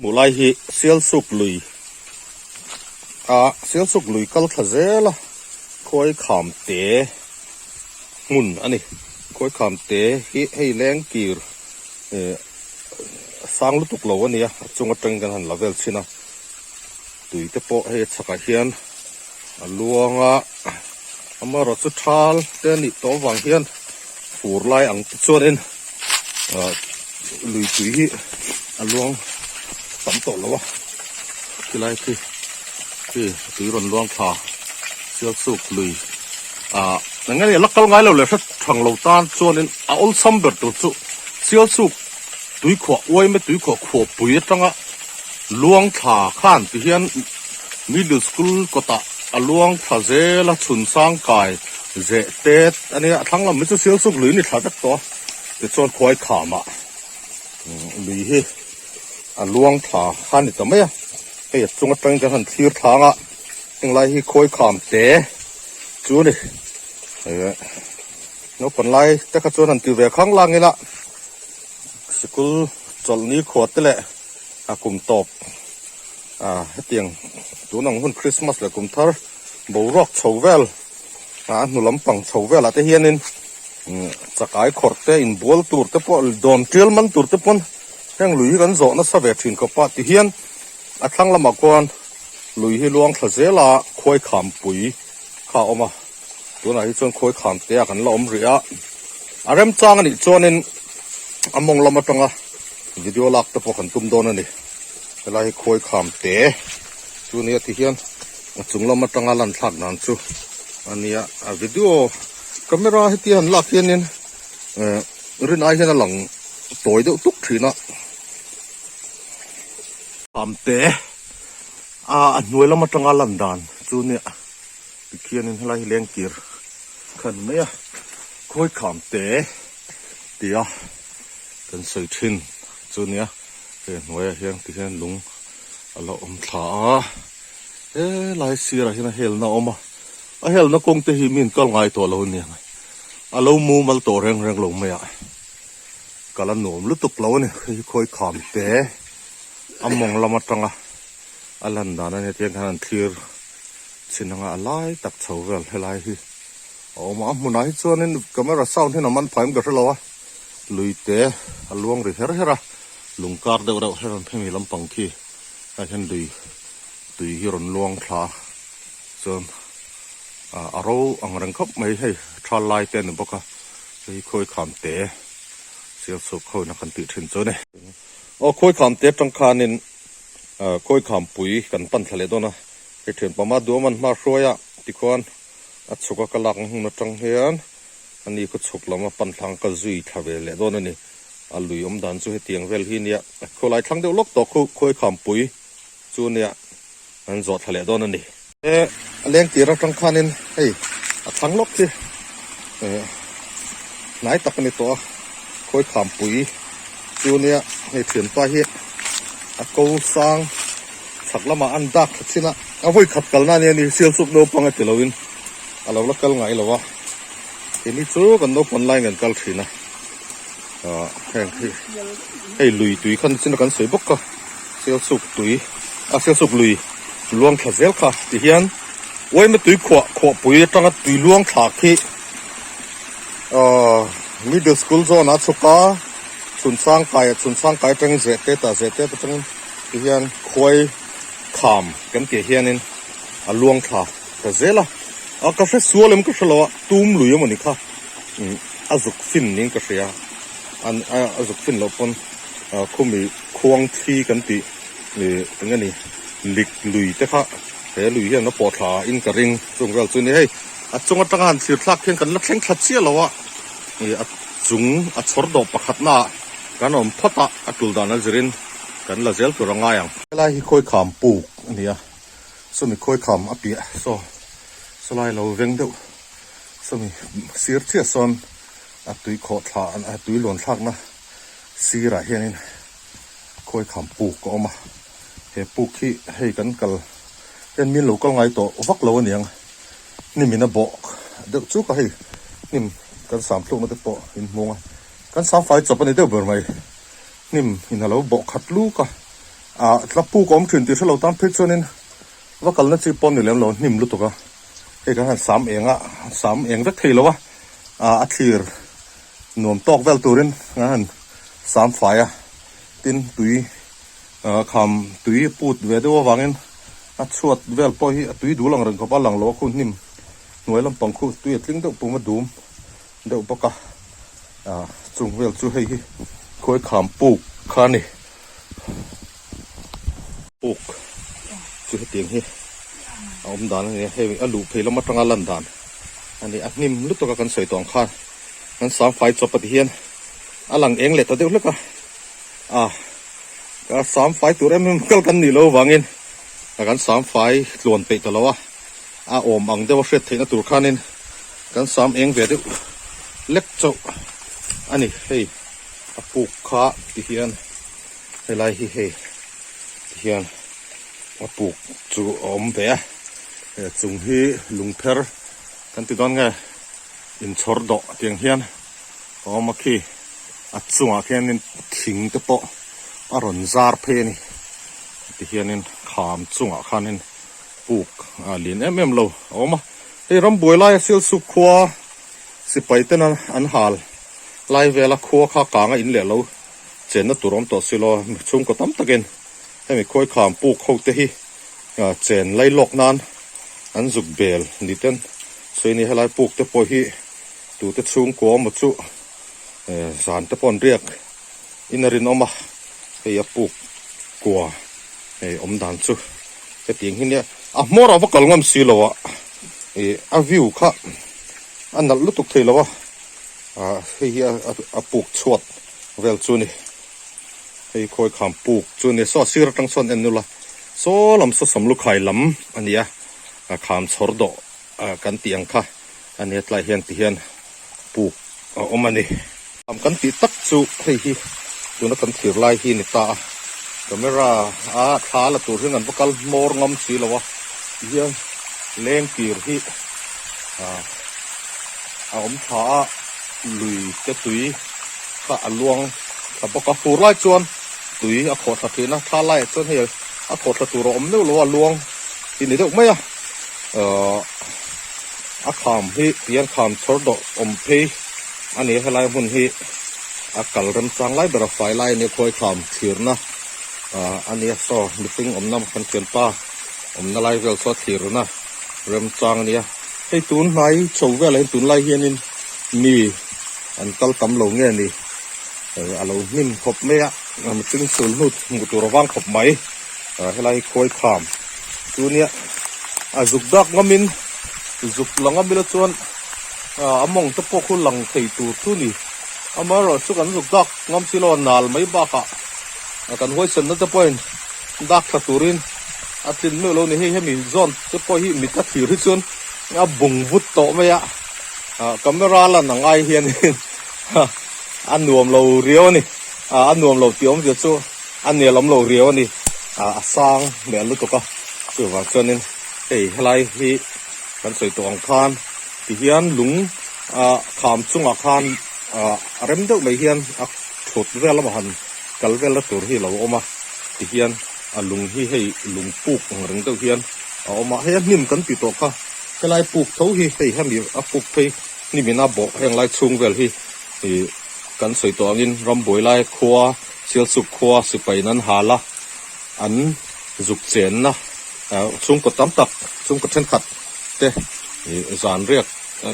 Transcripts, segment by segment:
Hmuh lai hi Sialsuk lui a Sialsuk lui kal thla zel a khawi kham te hmun a ni. Khawi kham te hi hei leng kir eh sang lutuk lo a nia a chung atangin kan han la vel chhin a tui te pawh hei a chhakah hian a luang a amaherawh chu thal te a nih tawh avang hian fur lai ang te chuanin ah lui tui hi a luang tam tawh lo a khilai khi khi tui rawn luang thla Sialsuk lui ah eng nge la kal ngai lo leh hre thang lo tan chuanin a awlsam ber tur chu Sialsuk tuikhuah uaime tuikhuah khuahpui atanga luang thla khan ti hian middle school kawtah a luang thla zel a chhun sang kai zeh tet a nia a thlang lam hi chu Sialsuk lui ni thla vek tawh a tichuan khuai khamah lui hi a luang thla kha a ni ta mai a hei a chung atangin kan han thlir thlang a heng lai hi khawi kham te chu a ni naupang lai te kha chuan han ti ve khang lang ila sikul chawlhni khuat te leh a kum tawp a hetiang tun ang hun Christmas leh kum thar boruak chho vel a hnu lampang chho velah te hianin chakai khawrh te inbual tur te pawh dawn tial man tur te pawn heng lui hi kan zawh nasa ve thin khawp a tihian a thlang lamah khuan lui hi luang thla zel a khuai khampui kha a awm a tunah hi chuan khuai kham te ah kan la awm rih a a remchang anih chuanin a mawng lam atanga video lak te pawh kan tum dawn a ni helai hi khuai kham te chu nia tihian a chung lam atanga lan thlak dan chu a nia a video camera heti han lak hianin eh rin ai hian a lang tawi deuh tuk thin a kham te a a hnuai lam atanga lan dan chu nia tikhianin helai hi lengkir kha ni mai a khawi kham te tia kan sawi thin chu nia hei hnuaiah hian tikhian lung a la awm thla a helai sirah hian a helna a awm a a helna kawng te hi mi in kal ngai tawh lo a nia a lo mumal tawh reng reng lo mai a kal a nuam lutuk lo a ni hei hi khawi kham te a mawng lam atanga a lan dan a nia tiang hian an thlir chin anga a lai tak chho vel helai hi a awm a a hmunah hi chuanin camera sound hian a man phaim ka hrelo a lui te a luang ri her her a lung kar deuh reuh her an hemi lampang khi ah hian lui tui hi rawn luang thla a chuan ah a ro ang reng khawp mai hei thal lai te a ni bawk a hei hi khawi kham te sialchhuk ho in a kan tih thin chu a ni. Aw khawi kham te atang khanin ah khawi kham pui kan pan thla leh dawn a hei thian pama duam an hma hruai a tikhuan a chhuk a ka lak na hmun atang hian ani khaw chhuk lam a pan thlang ka zui thla ve leh dawn a ni a lui awm dan chu hetiang vel hi nia khawlai thlang deuh lawk tawh khu khawi kham pui chu nia an zawh thla leh dawn a ni. E a leng tir atang khanin hei a thlang lawk hi eh hnai tak a ni tawh a khawi kham pui chu nia hei thianpa hi a ko sang chhak lamah an dak thla chin a a vawi khat kalna ania ni sialsuk naupang a ti loin a lo la kal ngai lo a keini chu kan naupang laiin kan kal thin a ah heng hi hei lui tui khan chin a kan sawi bawk a sialsuk tui a sialsuk lui luang thla zel kha ti hian uaima tui khuah khuahpui atanga tui luang thla khi ah middle school zawn ah a chhuk a chhun sang kai ah chhun sang kai atangin zeh tet ah zeh tet atangin ti hian khuai kham kan tih hianin a luang thla ta zel a a ka hre sual em ka hre lo a tum lui emawni kha a zuk fin niin ka hria an a zuk fin loh pawn khumi khuang thli kan tih ih eng nge ni lik lui te kha he lui hian a pawh thla in ka ring chung vel chu ni hei a chung atanga han thlir thlak hian kan la thleng thla chiah lo a ih a chung a chhawr dawh pakhat naah kan awm phawt a a tul dan a zirin kan la zel tur a ngai ang. Helai hi khawi kham puk a ni a sawmi khawi kham a piah saw sawlai lo veng deuh sawmi sir chiah sawn a tui khawh thla a tui luan thlakna sirah hianin khawi kham puk a awm a he puk hi hei kan kal hian min lo kal ngai tawh vak lo a niang hnimin a bawh deuh chuk a hei hnim kan sam thlukna te pawh in hmung a kan sam fai chawp a ni deuh ber mai. Hnim in a lo bawh khat luk a, Ah tla puk a awm thin tih hrelo tan phei chuanin va kalna chi pawh a ni lem lo hnim lutuk a hei kan han sam eng a sam eng vek thei lo a ah a thlir nuam tawk vel turin kan han sam fai a tin tui ah kham tui put ve deuh avangin a chhuat vel pawh hi a tui dul ang reng khawp a lang lo a khu hnim hnuai lampang khu tui a tling deuh pum a dum deuh bawk a ah chung vel chu hei hi khawi kham puk kha a ni puk chu hetiang hi a awm dan a ni a hei a luh phei lam atanga lan dan a ni a hnim lutuk a kan sawi tawh ang khan kan sang fai chawp a ti hian a lang eng leh ta deuh hlek a ah ka sam fai tur em em kal kan nih loh avangin kan sam fai tluan peih ta lo a. A awm ang deuh a hriat theihna tur khanin kan sam eng ve deuh lek chauh a ni. Hei a puk kha ti hian helai hi hei ti hian a puk chu a awm ve a. Hei a chung hi lungpher kan ti dawn nge inchhawr dawh tiang hian a awm a khi a chungah khianin thing te pawh a rawn zar phei a ni. Ti hianin kham chungah khanin. Puk a lian em em lo a awm a, hei rambuai laia Sialsuk khua sipai ten an hal lai vela khua kha kang a in leh lo chenna tur awm tawh si lo a, chhungkaw tam takin hemi khawi kham puk ho te hi chen lai lawk nan an zuk bel ni ten sawi a ni. Helai puk te pawh hi tute chhungkua emaw chu zan te pawh an riak in a rinawm a, hei a puk kua hei awm dan chu. Hetiang hi nia a hmawr a va kal ngam si lo a ih a view kha a nalh lutuk thei lo a ah hei hi a puk chhuat vel chu a ni hei khawi kham puk chu a ni saw a sir atang sawn en nula saw lam saw samlukhai lam a ni a a kham chhawr dawh kan tih ang kha a nia tlai hian ti hian puk a awm a ni. Am kan tih tak chu hei hi tuna kan thlir lai hi ni ta a, camera a thla la tur hian an va kal hmawr ngam si lo a, tihian leng kir hi ah a awm tha a, lui te tui kha a luang thla bawk a, fur lai chuan tui a khawh thla thin a, thla laiah chuan hei a khawh thla tur a awm meuh lo a, luang hi ni deuh mai a, ahh. A kham hi tiang kham chhawr dawh awm phei a ni a, helai hmun hi a kal remchang lai ber a fai lai a nia khawi kham thlirna ah a nia saw mihring awmna kan thianpa awmna lai vel saw thlirna remchang a nia hei tun hnai chho velah hian tunlai hianin mi an kal tam lo nge ni a lo hnim khawp mai a mihring sul hnu hmuh tur a vang khawp mai. Ah helai hi khawi kham chu nia a zuk dak ngamin zuk la ngam ila chuan ah a mawng te pawh khu lang thei tur chu ni amaherawh chu kan zuk dak ngam si lo a nal mai bakah ah kan huaisenna te pawhin dak thla turin a tlin meuh lo ni hei hemi zawn te pawh hi mit a thlir hi chuan a bung vut tawh mai a ah camera lan a ngai hianin a nuam lo riau a ni ah a nuam lo tih awmzia chu. A nel awm lo riau a ni, a sang hmel lutuk a, chuvang chuanin hei helai hi kan sawi tawh ang khan tihian lung ah kham chungah khan ah a rem deuh mai hian a thut vel lamah han kal velna tur hi a lo awm a, tihian a lung hi hei lung puk ang reng deuh hian a awm a, hei a hnim kan tih tawh kha helai puk tho hi hei hemi a puk phei hnimin a bawh heng lai chhung vel hi ih kan sawi tawh angin rambuai lai khua. Sialsuk khua sipai an hal a, an zuk chenna chhungkaw tam tak, chhungkaw thenkhat te zan riak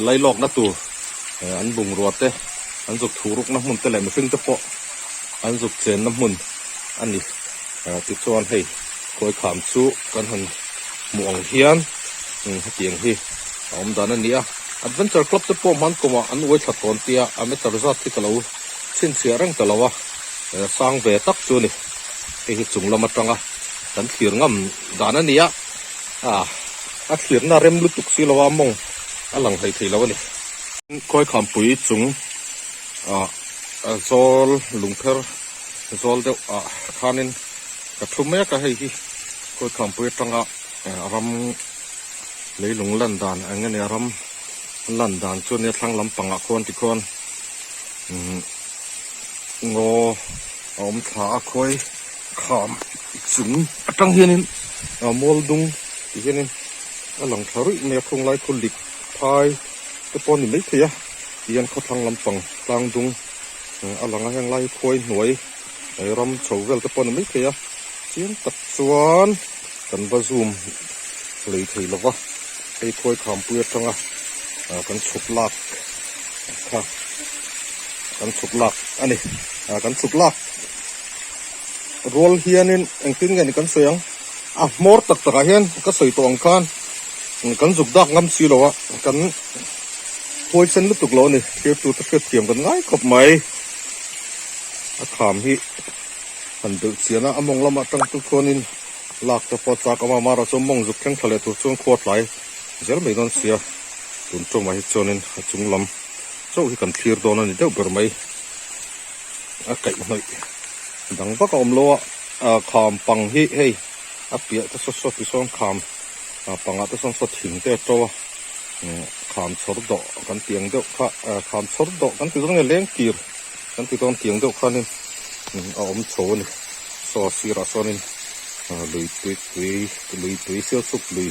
lailawkna tur an bungrua te, an zuk thurukna hmun te leh mihring te pawh an zuk chenna hmun a ni. Tichuan hei khawikham chu kan han hmuh ang hian hetiang hi a awm dan a ni a. Adventure Club te pawh hmankumah an uai thla tawn tia a meter zat hi ka lo chhinchhiah reng ta lo a, sang ve tak chu a ni. Hei hi chung lam atanga kan thlir ngam dan a ni a, a thlirna rem lutuk si lo a mawng a lang hlei thei lo a ni. Khawikham-pui chung ah zawl lungpher zawl deuh ah khanin ka thu mek a, hei hi khawikham-pui atanga ram leilung lan dan eng nge nia ram lan dan chu nia thlang lampangah khuan tikhuan umm ngaw a awm thla a khawi kham. chung atang hianin ah mual dung ti hianin a lang tha ruih mai a khung lai khu lik phai te pawh a ni maithei a tihian khawthlang lampang tlang dung a lang a heng lai hi khuai hnuai ram chho vel te pawh a ni maithei a chiang tak chuan kan va zoom lei thei lo va hei khuai khampui atanga ah kan chhuk lak kha kan chhuk lak a ni ah kan chhuk lak rual hianin engtin nge ni kan sawi ang a hmawr tak takah hian ka sawi tawh ang khan kan zuk dak ngam si lo a kan huai sen lutuk lo a ni thlir tur te hriat thiam kan ngai khawp mai a kham hi han belh chian a a mawng lamah tang chu chuanin lak te pawh a chak awm a amaherawh chu mawng zuk thleng thla leh tur chuan khua tlai zel mai dawn sia tun tawmah hi chuanin a chung lam chauh hi kan thlir dawn a ni deuh ber mai a kaihhnawih dang vak a awm lo a ah kham pang hi hei a piah te saw saw ti sawn kham ah pangah te sawn saw thing te a to a kham chhawr dawh kan tih ang deuh kha ah kham chhawr dawh kan ti dawn nge leng kir kan ti dawn tiang deuh khanin a awm chho a ni saw sirah sawnin ah lui tui tui lui tui sial chhuk lui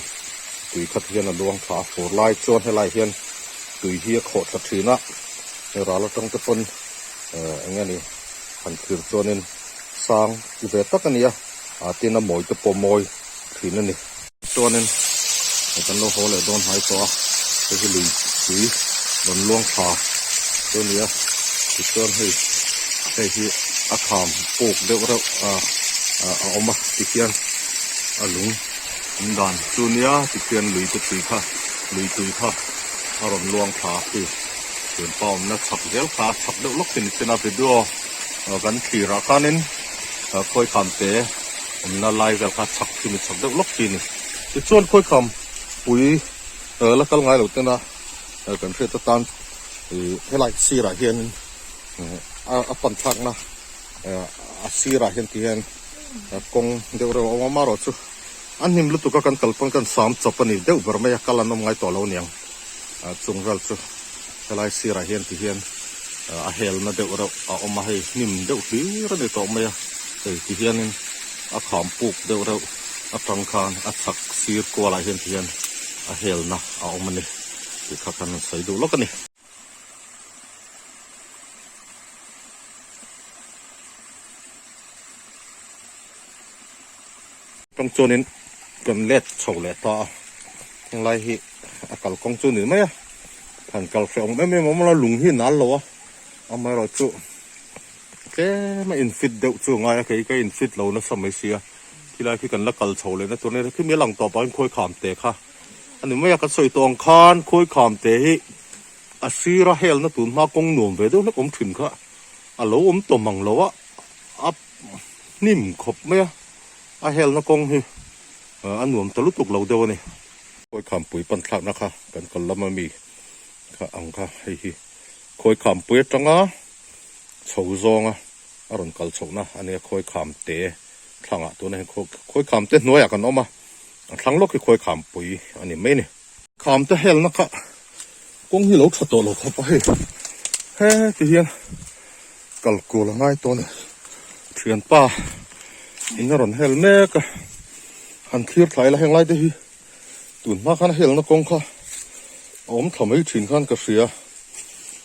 tui khat hian a luang thla a fur lai chuan helai hian tui hi a khawh thla thin a ral atang te pawn eh eng nge ni han thlir chuanin sang ti ve tak a ni a ah tin a mawi te pawh mawi thin a ni. Chuanin kan lo haw leh dawn hnai tawh a hei hi lui tui rawn luang thla chu a ni a tichuan hei hei hi a kham puk deuh reuh ah a awm a tikhian a lung awm dan chu nia tikhian lui te tui kha lui tui kha a rawn luang thla a khi thianpa awmna chhak zel kha a chhak deuh lawk khi ni chin a video kan thlir ah khanin khawi kham te awmna lai vel kha chhak khi ni chhak deuh lawk khi a ni tichuan khawi kham pui la kal ngai lo tena kan hriat atan ih helai sirah hianin a pan thlakna a sirah hian ti hian kawng deuh reuh a awm a amaherawhchu a hnim lutuk a kan kal pawn kan sam chawp a ni deuh ber mai a kal an awm ngai tawh lo aniang chung vel chu helai sirah hian ti hian a helna deuh reuh a awm a hei hnim deuh hlir a ni tawh mai a hei ti hianin a kham puk deuh reuh atang khan a chhak sir kualah hian ti hian a helna a awm a ni tih kha khan an sawi duh lawk a ni. Tang chuanin kan let chho leh ta a henglai hi a kalkawng chu ni mai a han kal hreh awm em em awm lo lung hi nal lo a amaherawh chu tlem a in fit deuh chu a ngai a kei ka in fit lo nasa mai sia khilai khi kan la kal chho leh na tur ania khimi a lang tawp ah hian khawi kham te kha a ni mai a kan sawi tawh ang khan khawi kham te hi a sira helna tun hma kawng nuam ve deuh hlek awm thin kha a lo awm tawm ang lo a a hnim khawp mai a a helna kawng hi a nuam ta lutuk lo deuh a ni. Khawi khampui pan thlakna kha kan kal lam ami kha ang kha hei hi khawi khampui atanga chho zawnga a rawn kal chhohna a nia khawi kham te thlangah tunah hian khawi kham te hnuaiah kan awm a a thlang lawk hi khawi khampui a ni mai a ni. Kham te helna kha kawng hi lo tha tawh lo khawp a hei he ti hian kal kual a ngai tawh a ni thianpa in a rawn hel mek a han thlir thlai la heng lai te hi tun hma khan a helna kawng kha a awm thla mai thin khan ka hria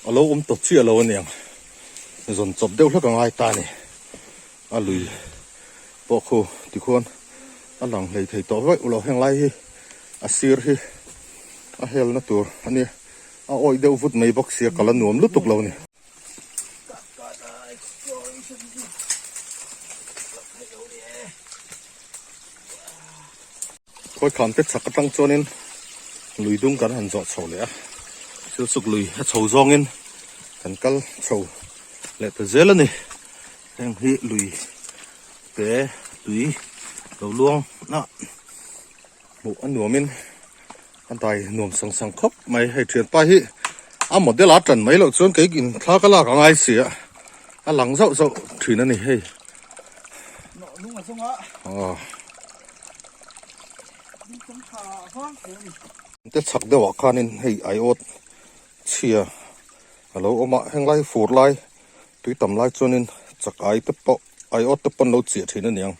a lo awm tawh chiah lo aniang zawn chawp deuh hlek a ngai ta a ni a lui pawh khu tikhuan a lang hlei thei tawh vaih lo heng lai hi a sir hi a helna tur a nia a awih deuh vut mai bawk sia kal a nuam lutuk lo a ni. Khawi kham te chhak atang chuanin lui dung kan han zawh chho leh a thil suk lui a chho zawngin kan kal chho leh ta zel a ni heng hi lui te tui lo luang a hmuh a nuamin a dai nuam sang sang khawp mai hei thianpa hi a model a tan mai loh chuan kei in thla ka lak a ngai si a a lang zauh zauh thin a ni hei aw te chhak deuh ah khanin hei aiawt chhia a lo awm a henglai fur lai tui tam lai chuanin chak ai te pawh aiawt te pawh an lo chiah thin a niang.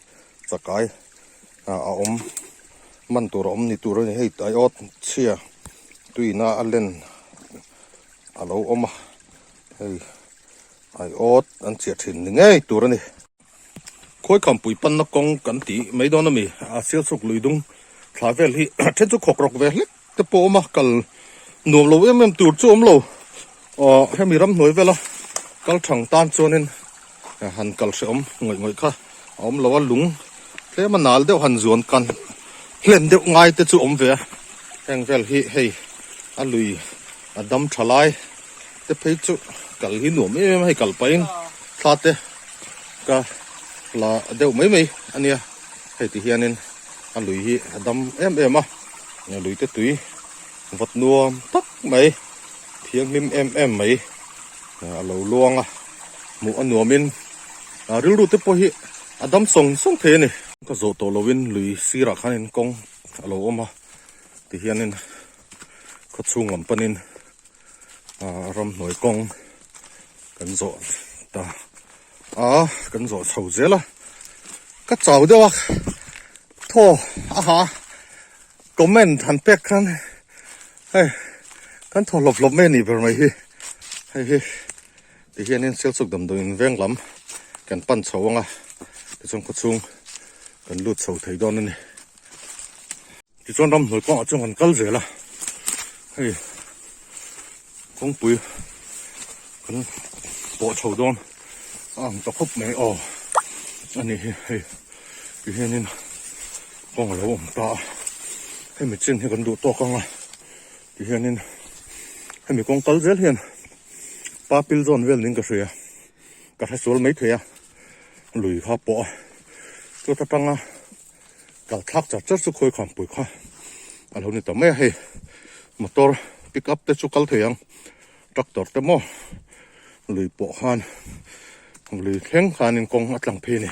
Chakai a awm man tur a awm ni tur a ni hei aiawt chhia tuina a len a lo awm a hei aiawt an chiah thin ni ngei tur a ni. Khawi khampui panna kawng kan tih mai dawn a mi a Sialsuk lui dung thla vel hi then chu khawk rawk ve hlek te pawh a awm a kal nuam lo em em tur chu a awm lo aw hemi ramhnuai vela kal thang tan chuanin han kal hrehawm ngawih ngawih kha a awm lo a lung tlem a nal deuh han zuan kan hlen deuh ngai te chu a awm ve a heng vel hi hei a lui a dam tha lai te phei chu kal hi nuam em em a hei kal pahin thla te ka la deuh mai mai a nia hei ti hianin a lui hi a dam em em a lui te tui vawt nuam tak mai thianghlim em em mai a lo luang a hmuh a nuamin rilru te pawh hi a dam sawng sawng thei a ni. Ka zawh tawh lovin lui sirah khanin kawng a lo awm a tihianin khawchhung lam panin ramhnuai kawng kan zawh ta a kan zawh chho zel a ka chau deuh a thaw a ha comment han pek khan hei kan thaw hlawp hlawp mai a nih ber mai hi hei hi ti hianin Sialsuk damdawiin veng lam kan pan chho ang a tichuan khawchhung kan lut chho thei dawn a ni. Tichuan ramhnuai kawngah chuan kan kal zel a, hei kawngpui kan pawh chho dawn a ang ta khawp mai aw a nih hi hei ti hianin kawng a lo awm ta a, hemi chin hi kan duh tawk ang a ti hianin hemi kawng kal zel hian pa pil zawn vel niin ka hria ka hre sual maithei a lui kha pawh a chawt atanga. Kal thlak char char chu khawi khampui kha a lo ni ta mai a hei motor pick up te chu kal thei ang tractor te maw lui pawh khan lui thleng khanin kawng a tlang phei a ni.